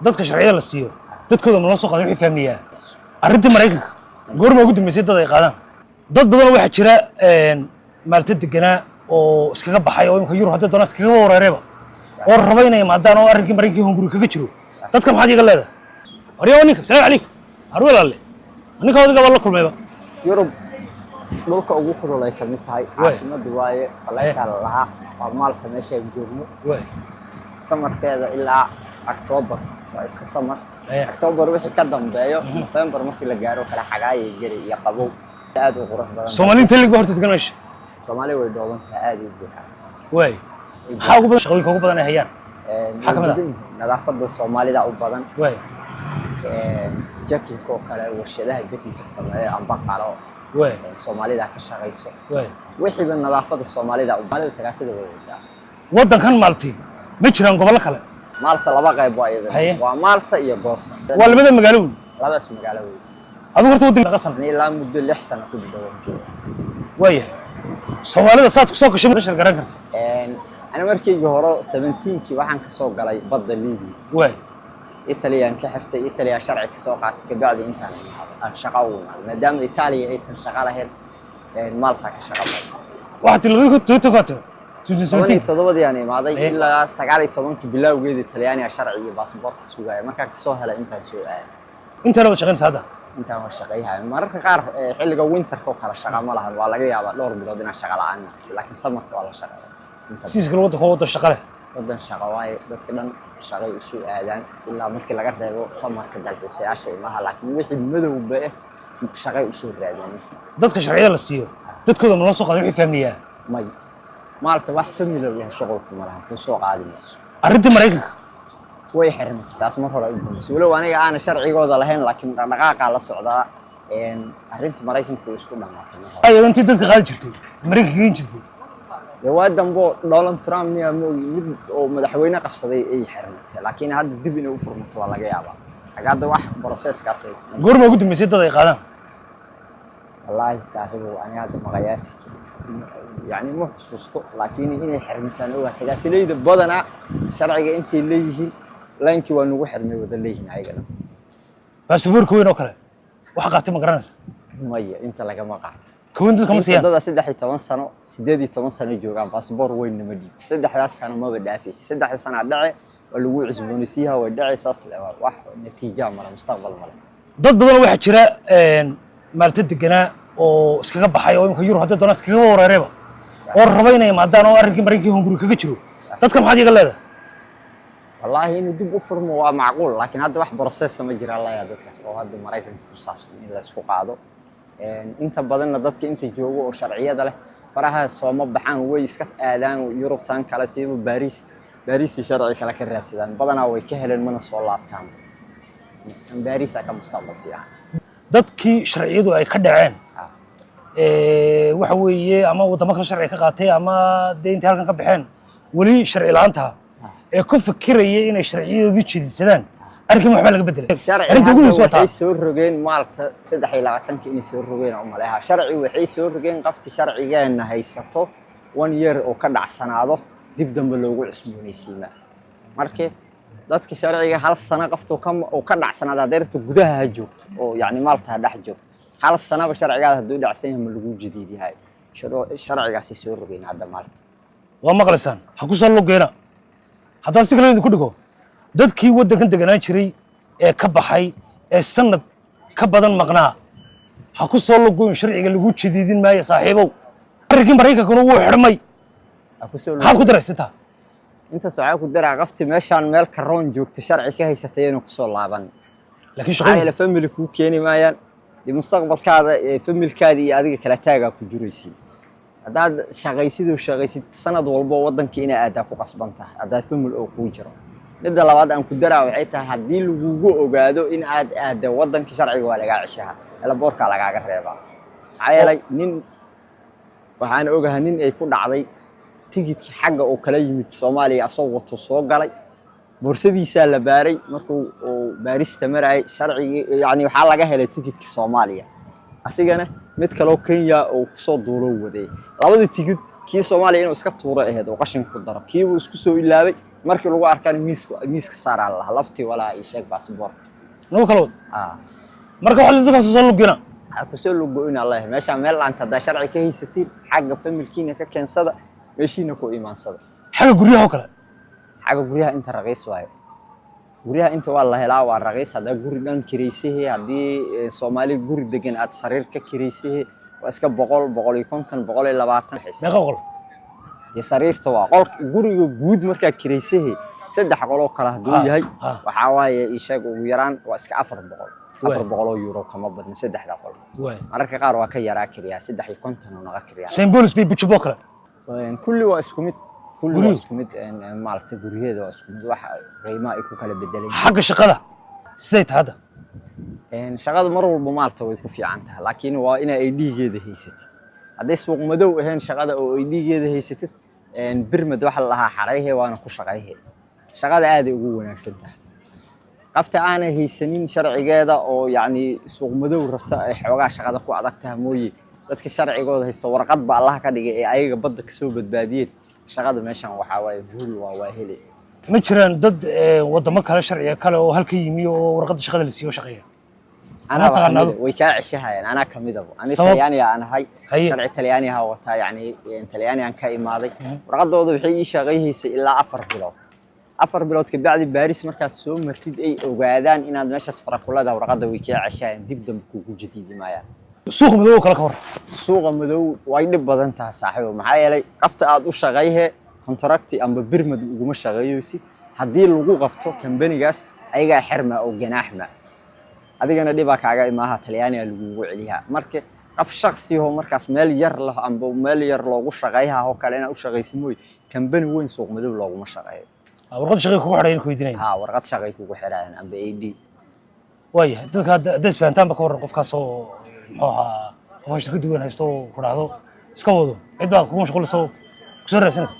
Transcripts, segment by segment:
Dadka sharciyada la siiyo dadkooda ma la soo qaadan? Wixii fahmiyaa arrintii Maraykanka goorma ugu dambeysay dad ay qaadaan? Dad badan waxaa jira Maalta deganaa oo iskaga baxay oo imika Yurub hadday doonaan iskaga wareereba oo raba inay imaadaan oo arrinkii Maraykankii hunguri kaga jiro. Dadka maxaad iiga leedahay? Waryaa, ninka, salaam calaykum. Har walaalle, ninka odayga baa la kulmayba. Yurub dhulka ugu kulul ay kamid tahay. Caasimadu waaye, Valletta la lahaa. Waa Maalta meesha aan joogno. Summerkeeda ilaa October waa iska summer. October wixii ka dambeeyo, November markii la gaaro kale, xagaayay geli iyo qabow aad u qurux badan. Soomaali inta lig ba horta degan meesha? Soomaali way dhooban tahay, aad u buuxaan. Waay, maxaa ugu badan shaqooyinka ugu badan ay hayaan? Maxaa kamid ah? Nadaafada Soomaalida u badan. Jakinka oo kale, warshadaha jakinka sameeyo amba qalo, Soomaalida ka shaqayso. Wixiiba nadaafada Soomaalida, Soomaalida tagaasida way wadaa. Waddankan Maalti ma jiraan gobollo kale? Maalta laba qayb waa iyadana. Waa Maalta iyo Gozo. Waa labada magaalo weyn. Labadaas magaalo weyn. Adigu horta waddanka qasan? Ani ilaa muddo 6 sano ku dhow jooga. Waayahay, Soomaalida saad kusoo gashay ma shar garan karta? Ani markaygii hore 17-kii waxaan kasoo galay badda Libya. Italyaan ka xirtay, Italia sharci kasoo qaatay. Kabacdi intaan imaaday aan shaqo ugu imaaday, maadaama Itaaliya aysan shaqo lahayn, Maalta ka shaqo badan. Waxaad tiri 2017 ka tiro? 17-dii aan imaaday. Ilaa 19-kii bilowgeeda Talyaaniga sharci iyo baasaboorka sugaya. Markaan kasoo helay intaan soo aaday. Intaana wad shaqaynaysa hadda? Intaan waa shaqayhaya. Mararka qaar xilliga winterka oo kale shaqa ma lahan, waa laga yaabaa dhowr bilood inaan shaqa la'aan noqoto, laakiin summerka waa la shaqeeya inta. Sidiis kale waddanka waa waddan shaqa leh. Waddan shaqo waaye. Dadka dhan shaqay isu aadaan, ilaa markii laga reebo summerka dalxiisayaasha imaha, laakiin wixii madowba eh shaqay usoo raadaan. Dadka sharciyada la siiyo dadkooda ma la soo qaadan? Wixii fahmiyaa. May, Maalta wax family laho shuqulku ma lahan, kuu soo qaadi mayso. Arrintii Maraykanka? Way xirmantay taas, mar hore u dambeysay, walow aniga aanan sharcigooda lahayn, laakiin dhaqdhaqaaqaa la socdaa. Arrinta Maraykanka way isku dhamaatay mar hore. Ayado intii dadka qaadi jirtay, Maraykanka geen jirtay? Dee waa dambo Donald Trump miyaa, ma ogi, mid oo madaxweyne qabsaday ay xirmatay, laakiin hadda dib inay u furmato waa laga yaabaa. Aga hadda wax processkaas Goorma ugu dambeysay dad ay qaadaan? Wallaahi saaxiibow, aniga hadda ma qiyaasi karin, yani ma xusuusto, laakiin inay xirmitaan ogaa. Tagaasilayda badanaa sharciga intay leeyihiin laynkii waa nagu xirmay wada leeyihiin ayagana. Baasaboorka weyn oo kale waxa qaatay ma garanaysa? Maya, inta lagama qaato. Kaweyn dadka ma Inta siiyaan? Dada 13 sano, 18 sano joogaan baasboor weynna ma dhiibto. 3daas sano maba dhaafaysa. 3da sanaa dhace, waa lagu cusboonaysiiyaha, way dhacay, saas le waa. Wax natiijaa male, mustaqbal male. Dad badan waxaa jira Maalta deganaa oo iskaga baxay oo imika Yurub hadday doonaan iskaga wareereba oo raba inay imaadaan oo arrinkii Maraykankii hunguri kaga jiro. Dadka maxaad iiga leedahay? Wallaahi inuu dib u furmo waa macquul, laakiin hadda wax processa ma jira laya dadkaas oo hadda Maraykanka ku saabsan in la isku qaado. Inta badanna dadka inta joogo oo sharciyada leh faraha sooma baxaan, way iska aadaan Yurubtan kale, siiba Baariis. Baariisii sharci kale ka raadsadaan badanaa, way ka heleen, mana soo laabtaan. Tan Baariisa ka mustaqbal fiican. Dadkii sharciyadu ay ka dhaceen, waxa weeye ama waddamo kale sharci ka qaatay ama dee intay halkan ka baxeen weli sharci la'aanta ee ku fikiraya inay sharciyadoodii jeedisadaan, arrinkan waxbaa laga bedelay? Sharci Arrinta ugu hadda muhiimsan waa taa. Waxay soo rogeen Maalta 23-ka inay soo rogeen oo maleha. Sharci waxay soo rogeen qofti sharcigeena haysato one year oo ka dhacsanaado dib dambe loogu cusboonaysiimaa. Marka dadka sharciga hal sano qoftu ka uu ka dhacsanaado, hadday rabto gudaha ha joogto oo yacni Maalta ha dhex joogto, hal sanaba sharcigaada hadduu dhacsan yahay ma lagu jadiid yahay. Sharcigaasay soo rogeen hadda Maalta. Waa maqlaysaan, ha ku soo lugeena. Haddaan si kale idinku dhigo, dadkii waddankan deganaan jiray ee ka baxay ee sanad ka badan maqnaa ha ku soo lugoyn, sharciga lagu jadiidin maayo. Saaxiibow, arrinkii Maraykankuna wuu xidhmay. Ha ku soo Maxaad ku daraysataa? Intaas waxaa ku daraa, qafti meeshaan meel karoon joogto sharci ka haysatay inuu kusoo laaban. Laakiin Maxaa shaqooyin yeele family kuu keeni maayaan, dee mustaqbalkaada ee familkaada iyo adiga kala taagaa ku jiraysid. Haddaad shaqaysid oo shaqaysid sanad walbo, waddanka inaa aadaa ku qasban tahay haddaad family oo kuu jiro. Midda labaad aan ku daraa waxay tahay, haddii lagugu ogaado in aad aadda waddanka, sharciga waa lagaa ceshaha, elaboorkaa lagaaga reebaa. Maxaa yeelay nin waxaan ogahay nin ay ku dhacday tigidki xagga oo kala yimid Soomaaliya, asagoo wato soo galay, boorsadiisaa la baaray. Markuu uu baarista marayay, sharcigii yani waxaa laga helay tigidki Soomaaliya, asigana mid kaloo Kenya oo kusoo duulo waday. Labadii tigid kii Soomaaliya inuu iska tuuro ahayd oo qashinka ku daro, kiibuu isku soo ilaabay. Markii lagu arkana miiska saaraa la lahaa, laftii walaa ii sheeg baasboort. Nagu kala wad. Ah. Marka waxaa dadkaas soo lugina. Ha kusoo lugo-in Allah meeshaa meel laanta. Haddaa sharci ka haysatiin, xagga familkiina ka keensada, meeshiina ku imaansada. Xagga guryaha oo kale? Xagga guryaha inta raqiis waaye. Guryaha inta waa la helaa, waa raqiis. Haddaa guri dhan kiraysihi, haddii Soomaali guri degan aad sariir ka kiraysihi, waa iska 100, 150, 120. Meeqa qol? Dee sariirta waa qol. Guriga guud markaa kiraysihi, saddex qol oo kale hadduu yahay, waxaa waaye ii sheeg, ugu yaraan waa iska 400, €400 kama badna saddexda qol. Mararka qaar waa ka yaraa kiriyaa, 350 oo naqa kiriyaa. St Bolis bay Bujabo kale? Kulli waa isku mid, kulli waa Guryuhu? isku mid. Maaragtay, guryaheeda waa isku mid, wax qiimaha ay ku kala bedelan yihiin. Xagga shaqada siday tahay hadda? Shaqada mar walba maaragta way ku fiican tahay, laakiin waa ina ay dhiigeeda haysatid. Hadday suuq madow ahayn shaqada oo ay dhiigeeda haysatid, permit waxa la lahaa xarayhe, waana ku shaqayhe. Shaqada aaday ugu wanaagsan tahay. Qafta aanay haysanin sharcigeeda oo yacni suuq madow rabta, ay xoogaa shaqada ku adag tahay mooye, dadka sharcigooda haysto, warqad ba Allaha ka dhigay ee ayaga badda kasoo badbaadiyeen, shaqada meeshan waxaa waaye fuul, waa hele. Ma jiraan dad wadamo kale sharciga kale oo halka yimi oo warqadda shaqada la siiyo oo shaqeeya? Anaa taqaanaa kamida, way kaa ceshahayaan. Anaa kamidaba ani. Sabab? Talyaaniga aan ahay. Sharci Talyaaniha wataa, yacni Talyaanigan ka imaaday. Warqadooda waxay ii shaqayhaysay ilaa 4 bilood. 4 bilood kabacdi Baaris markaad soo martid, ay ogaadaan inaad meeshaas farakulada, warqadda way kaa ceshahayaan, dib dambe kugu jadiidi maayaan. Suuqa madow oo kale ka war? Suuqa madow way dhib badan tahay, saaxiibo. Maxaa yeelay, qafta aad u shaqayhe contract amba permit uguma shaqeeyoysid. Haddii lagu qabto kambanigaas, ayagaa xirma oo ganaaxma, adigana dhibaa kaaga imaaha, Talyaaniga lagugu celiyaa. Marka qof shaksiyahoo markaas meel yar lah amba meel yar loogu shaqayha oo kale inaad u shaqaysid mooy, kambani weyn suuq madow looguma shaqeeyo. Warqadda shaqada kugu xidhay ku weydiinaya? Ha, warqad shaqay kugu xirayaan amba ID. Waayahay, dadka hadday isfahantaan ba ka warran, qofkaas oo muxuu ahaa, qofka shirkadda weyn haysto oo ku dhahdo iska wado, cid baa kugu mashquulaysa oo kusoo raadsanaysa?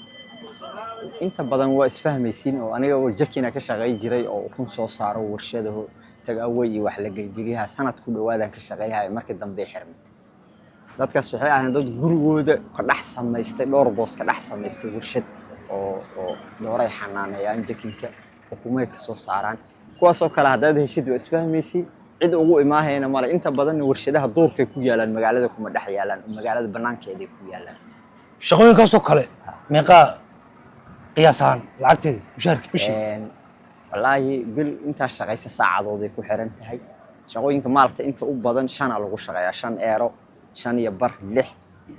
Inta badan waa isfahmaysiin oo aniga oo jakina ka shaqay jiray oo ukun soo saaro, warshadaho tag away iyo wax la gelgeliyaha, sanad ku dhawaadaan ka shaqayhaya. Markii dambe xirmatay. Dadkaas waxay ahayn dad gurigooda ka dhex samaystay, dhowr boos ka dhex samaystay warshad oo dooray xanaaneeyaan, jakinka ukumay ka soo saaraan. Kuwaasoo kale haddaad heshid, waa isfahmaysiin, cid ugu imaahayna male. Inta badanna warshadaha duurkay ku yaalaan, magaalada kuma dhex yaalaan, oo magaalada banaankeeday ku yaalaan. Shaqooyinkaasoo kale meeqaa qiyaas ahaan lacagteeda, mushaharka bishii? Wallaahi bil intaa shaqaysa saacadooday ku xiran tahay. Shaqooyinka maalta inta u badan shana lagu shaqeeyaa, 5 eero, 5.5, 6.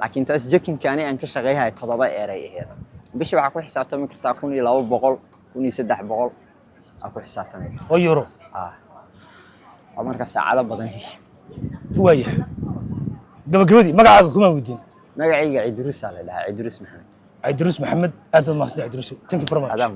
Laakiin taas jakinkaani aan ka shaqeyhayo 7 eeray aheyd. Bishii waxaa ku xisaabtami kartaa 1200, 1300 aa ku xisaabtami kartaa. Oo euro? Ah, waa marka saacado badan heshid. Waayahay, gabagabadii, magacaaga kumaan weydiin. Magacayga Cidruusaa la dhahaa, Cidruus Maxamed. Cabdiruus Maxamed, aad baad mahadsan Cabdiruus, thank you very much. Adaa.